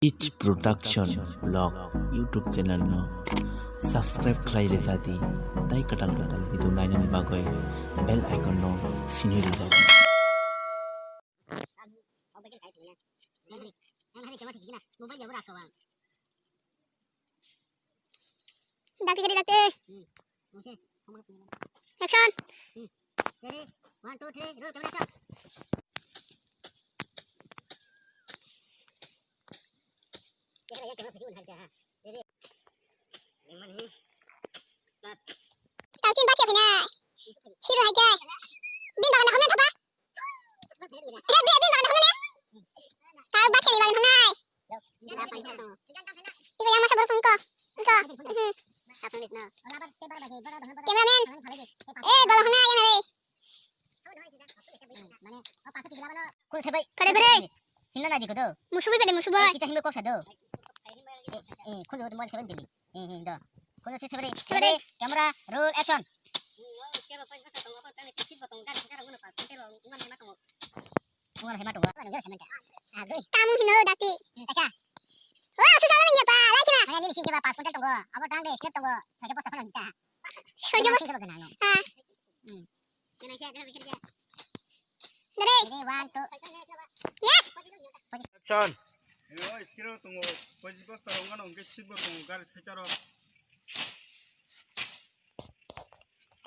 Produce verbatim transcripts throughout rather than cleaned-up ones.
It Production Vlog YouTube channel no subscribe khlai rwjadi, tai kwtal kwtal video nainani bagwi bell icon no sinwi rwjadi. Dakti, gari dakti. Action. Ready, one, two, three, roll camera, action. Tauchin bathia phainai. Hero hai khe. Bini bagwi nakhorna thapa. He, bini bagwi nakhorna. Tau bathia ni bagwi thangnai. Iko yang masa borok tong iko. Iko. Mhm. Cameraman. Eh, golo hwnna yang hai. Khul thebai. Kare bare. Hinna nai dikho do. Musubi bade musubai. Eh, kicha himbe kok sa do. Eh, eh, khul do mobile seven dili. Eh, eh, do. Khul thebai. Thebai. Ready, camera, roll, action. Ungar hema tongo. Agoi. Tamo hino dati. Kaisa. Oh, asu sama nang ya pa, lai kena. Mana ni sing ke ba pas kuntal tongo. Abo tang de, snap tongo. Saja posta phana nita. Saja posta phana no. Ah. Hmm. Dare. Ready, one, two. Yes. Action. Yo, skiro tongo. Poisi posta ronga no, ke sitbo tongo, gari thai charo.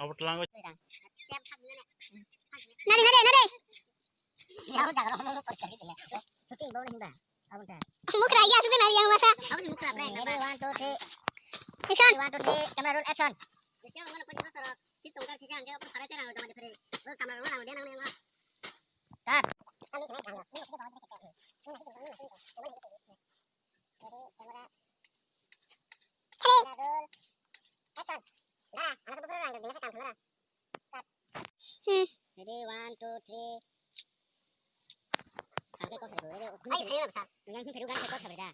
Abo tlango. Nari, nari, nari. Yang jaga lo lo poriskar gitu ya. Shooting bau nih, Mbak. Abang dah. Mukra ya sudah nari yang masa. Abang mukra, Bray. Ready, one, two, three. Action. Ready, one, two, three. Camera roll, action. Cut. Ready, camera. Ready. Camera roll. Action. Dah, anak kebetulan ada biasa kan kamera. Cut. Hmm. Ready, one, two, three. Sampai kau satu, ready. Ayo, kau nak besar. Yang sini perlu kan kau satu dah.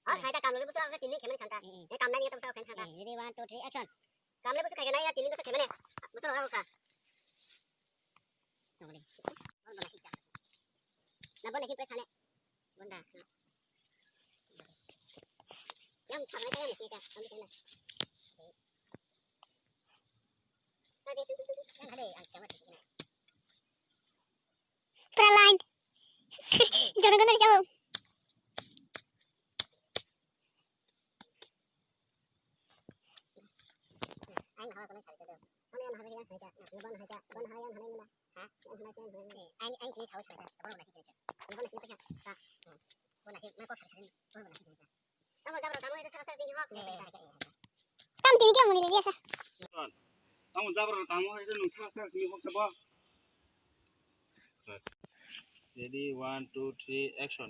Oh, saya tak kamu lebih besar, saya tinggi, kamu santai. Eh, eh. Eh, kamu ni tak besar, kamu santai. Eh, ready, one, two, three, action. Kamle busu khaikhe nai ya, tini busu khaimane. Busu lora rukha. Nabo nai press hane. Bonda. Yang thamai kaya mesti ka, kami kena. Yang ada, yang thamai kena. Pura line. Jono kono jabo. Aing hawa kono sai kedo. Kono yang hawa yang hawa. Yang bon hawa, bon hawa yang hawa yang. Ha? Yang hawa yang hawa. Aing, aing sini saus hawa. Bon nasi kita. Bon nasi kita. Ha. Bon nasi, mai kok sari. Bon nasi kita. Tamo jabra tamo hai saka saka sini hok. Tam tini kya muni liya sa. Tamo jabra tamo hai nung saka saka sini hok sabo. Ready, one, two, three, action.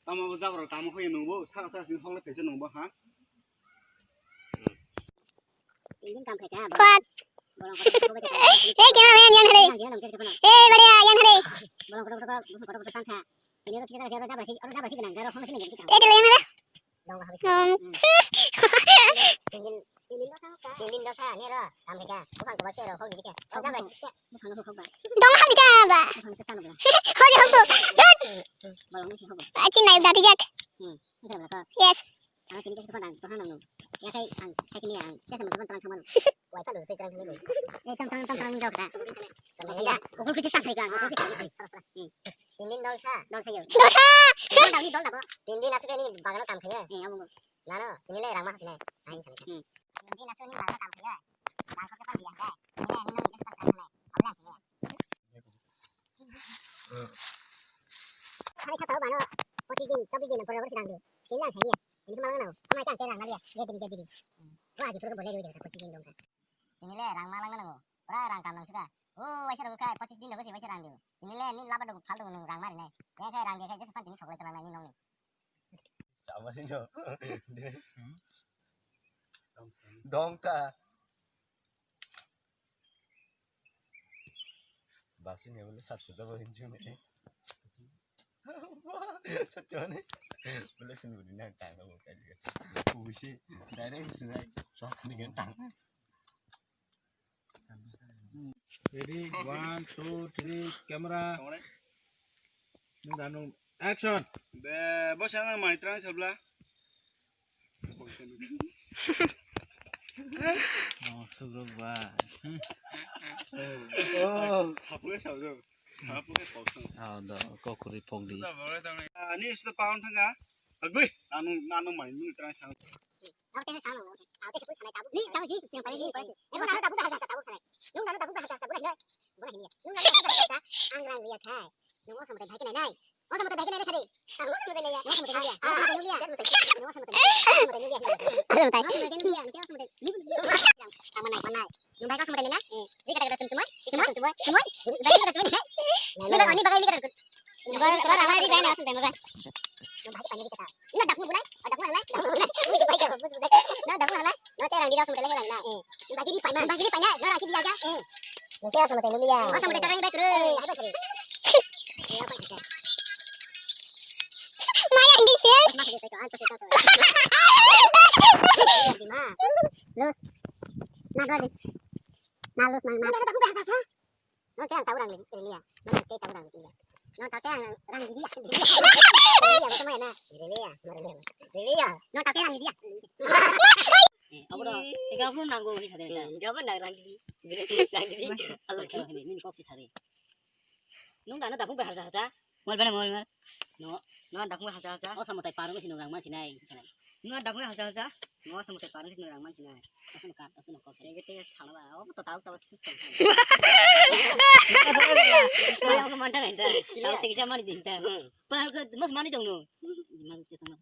Tamo jabra tamo hai nungbo saka saka sini hok le kaisa nungbo ha. Kwak. Hey, cameraman, yan hare. Hey, bade, yan hare. Hey, dilo, yan hare. Dong, habis. Dong. Tindin, tindin dosa, nero, am hika. Bukan kebak sero, kau gitu ya. Kau jangan gitu ya. Dong, habis, ba. Kau jangan tu. Acin naik dari jak. Yes. Ang tini kisa kondang, to hanang no. Ya kai ang sai simi ang, kisa mo ban tang thamano. Wai ta do sai tang ni. Eh, tang tang tang tang jok ta. Ya, ya. Okol kiti ta sai ka, okol kiti ta sai. Hmm. Tindin dolsa. Dolsa yo. Dolsa. Dol ni dol da bo. Tindin asu ni bagan kam khaya. Eh, amo. Nano, tini le rang ma hasine. Ain sale. Hmm. Tindin asu ni bagan kam khaya. Rang ko ta dia kai. Tini le ni no ni kisa ta na. Ablan sini. Hai sa tau bano, pochis din, chobis din, pore pore sidang do. Tin lang sani ya. Ini kemana nau? Amai kan tera nalia, dia diri dia diri. Wah, di pura boleh dia pochis din dong. Ini le rang malang nang. Ora rang kam nang suka. Oh, waisa rang kai, pochis din do besi waisa rang do. Ini le ni laba do phal do nang rang mari nai. Ya kai rang dia kai jesa pan tini soklai telang nai ni nong ni. Sama sih no. Dongka. Basi ni boleh satu tu boleh jumpa ni. Satu ni. Boleh sini boleh nak tang boleh kan. Kusi direct sini sok ni kan tang. Ready, one, two, three, camera. Nung dah nung Action. Be, bo sana mai trang sabla. Oh, sugrok ba. Oh, sapule sabdo. Sapule pausa. Ah, do kokuri pogdi. Ani sudah paun thanga. Agui, anu, anu mai ni trang sang. Ang rang riya khai. Nung nang tabuk bahasa tabuk sanai. Nung nang tabuk bahasa tabuk sanai. Ang rang riya khai. Nung osam tei bhai kene nai. Osam tei bhai kene nai sari. Osam tei nulia. Osam tei nulia. Osam tei nulia. Osam tei nulia. Osam tei nulia. Osam tei nulia. Osam tei nulia. Osam tei nulia. Nung bai ka osam tei na? Eh, ri kata kata chum chumoi. Chumoi. Chumoi. Chumoi. Bai ri kata chumoi. Nung bai ani bagai ri kata. Bar, bar, amar ri bai na osam tei mo bai. Nung bai ka ani ri kata. Ina dakmu bunai, dakmu halai, dakmu halai. Musi bai ka, musi bai. Na dakmu halai. No, te rang di da osam tei lai na. Eh. Bagi di paina, bagi di paina. No, rang di ya. Eh. No, te osam tei nulia. Osam tei takai bai kru. Eh, ai bai kru. Maya, ambitious. Mas di bai ka, anto kita. Di ma. Los. Na, los. Na, los, na, na. No, te ang tau rang liya. No, te tau rang liya. No, te ang rang liya. Liya, liya, liya. Liya, liya. No, te ang liya. Eh, abo da, ega abo nanggo ni sade ta. Ega abo nang rang liya. Rang liya. Alo, alo, ni kok si sade. Nung dano dapung bai harsa harsa. Mol bana mol mol. No, no dapung bai harsa harsa. O samotai parung si nung rang man sinai. Nung dapung bai harsa harsa. No samotai parung si nung rang man sinai. Asal ka, asal ka. Ege te thana ba. O to tau tau system. Ay, ako mantang enta. Tau te kisa mani dinta. Pa, mas mani dong no. Mas sesama.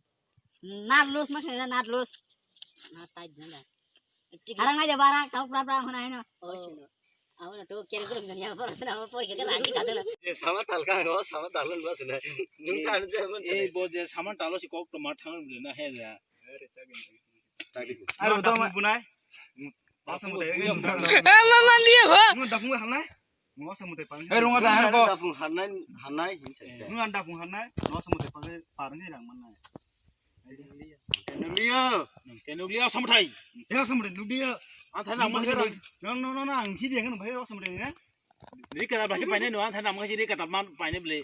Nat los mas na nat los. Na tai dina. Arang aja barang tau pra pra hona hino. Oh, sino. Awon to kere gurung dania por sina por kere lagi kata na. Je sama tal ka, oh, sama tal lo sina. Nung ta je bon. Eh, bo je sama tal si kok to ma thang le na he ya. Aro to ma bunai. Mama mia ho. Nung dapung halai. Nung asa mutai pang. Eh, runga da ko. Dapung hanai, hanai hinsa. Nung dapung hanai. Nung asa mutai pang, parang ni rang manai. Tenuglia. Tenuglia osomthai. Ya osomthai nuglia. Ang thai nang ma sini. No no no no ang sini yang bai osomthai ne. Ri kata bai paine no ang thai nang ma sini ri kata ma paine ble.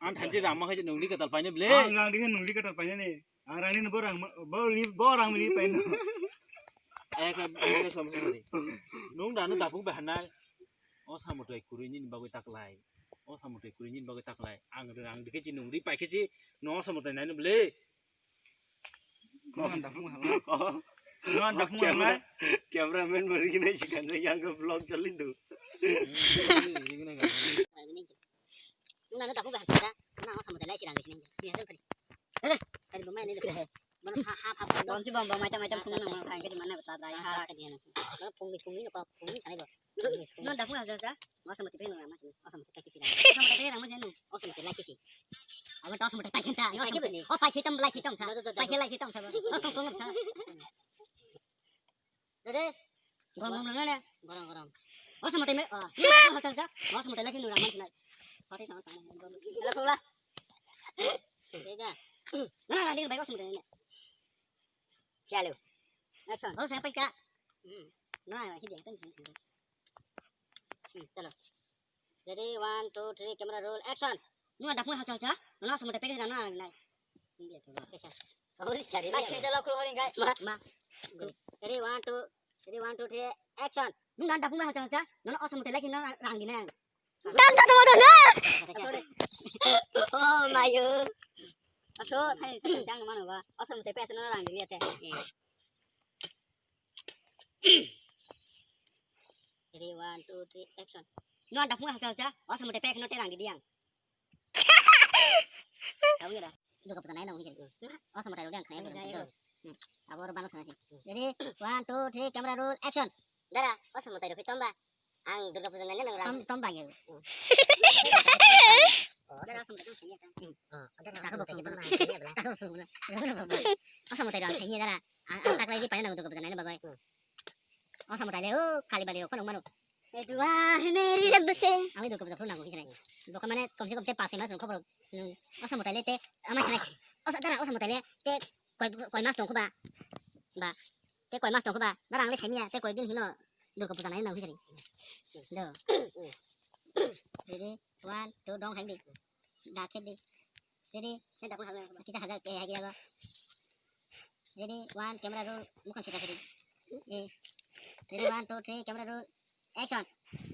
Ang thai ji rang ma sini nung ri kata paine ble. Ang rang ri nung ri kata paine ne. Ang rang ni bo rang bo ri bo rang ri paine. Ay ka ri osomthai. Nung da no dapung ba hanai. O samotoi kwrwi nini bagwi taklai. O samotoi kwrwi nini bagwi taklai. Ang rang dikhe chi nung ri pai khe chi no o samotoi nai no ble. Nung ang dapung halai. Nung ang dapung halai. Cameraman bo ri nai si kan yang ko vlog chali do. Nung nang dapung ba hasa. Nung o samotoi lai si rang dikhe nai. Ni hasa kali. Kali bo mai ni. Bono ha ha ha. Bonsi bom bom mai tam mai tam phung nang phang khe di mana bata dai ha. Bono phung ni phung ni ko phung ni sai bo. No da phung aja ja. Osomotoi phai no ma. Osomotoi phai kisi. Osomotoi phai rang ma jenu. Osomotoi lai kisi. Abo to osomotoi phai kenta. Osomotoi. O phai khitam lai khitam sa. Phai khilai khitam sa. O to phung sa. Dede. Gorom gorom na ne. Gorom gorom. Osomotoi me. Hotel sa. Osomotoi lai kinu rang ma sinai. Pati tang tang. Hello phung la. Dede. Na na din bai osomotoi ne. Chalo. Action. Oh, saya paika. Hmm. Nah, ini dia kan. Hmm, chalo. Ready, one, two, three, camera roll, action. Nung ada pun hacha hacha. Nung semua package na na na. Ini dia tuh. Oke, sir. Oh, ini cari. Mas, ini lo keluar enggak? Ma. Ma. Ready, one, two, ready, one, two, three, action. Nung ada pun hacha hacha. Nung osomotoi lai kinu rang dina. Dan satu motor na. Oh, mayo. Aso, thai jang mano ba. Osomotoi pesa no rang dili ate. Ready, one, two, three, action. No, anda pun hacha hacha. Osomotoi pesa no te rang dili ang. Tahu ya dah. Durga Puja nai nang hujai. Osomotoi rok yang kaya. Abo oro banok sana sih. Ready, one, two, three, camera roll, action. Dara, osomotoi rok tomba. Ang Durga Puja nai nang rang. Tom tom bayo. Dara osomotoi rok sini kan. Dara osomotoi rok sini bela. Osomotoi rok sini dara. Ang taklai di paina nang Durga Puja nai nang bagoi. Osomotoi le o kali bali rok kono mano. Dua meri Rabbi se. Ang Durga Puja phuru nang hujai. Bokha mane komse komse pas mas khobor. Osomotoi le te ama sene. Osa dara osomotoi le te koi koi mas tong khuba. Ba. Te koi mas tong khuba. Dara ang le saimia te koi din hino Durga Puja nai nang hujai. Do. Ready, one, two, dong hai di. Da khe di. Ready? Kisa hajak, eh, hagi jago. Ready? One, camera roll, mukhang sita sita. Eh. Ready? One, two, three, camera roll, action.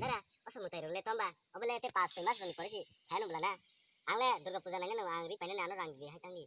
Dara, oso mutai role tomba. Obole te pas soi mas roni porisi. Haino bla na. Angle Durga Puja nangno ang ri painani ano rang di hai tangi.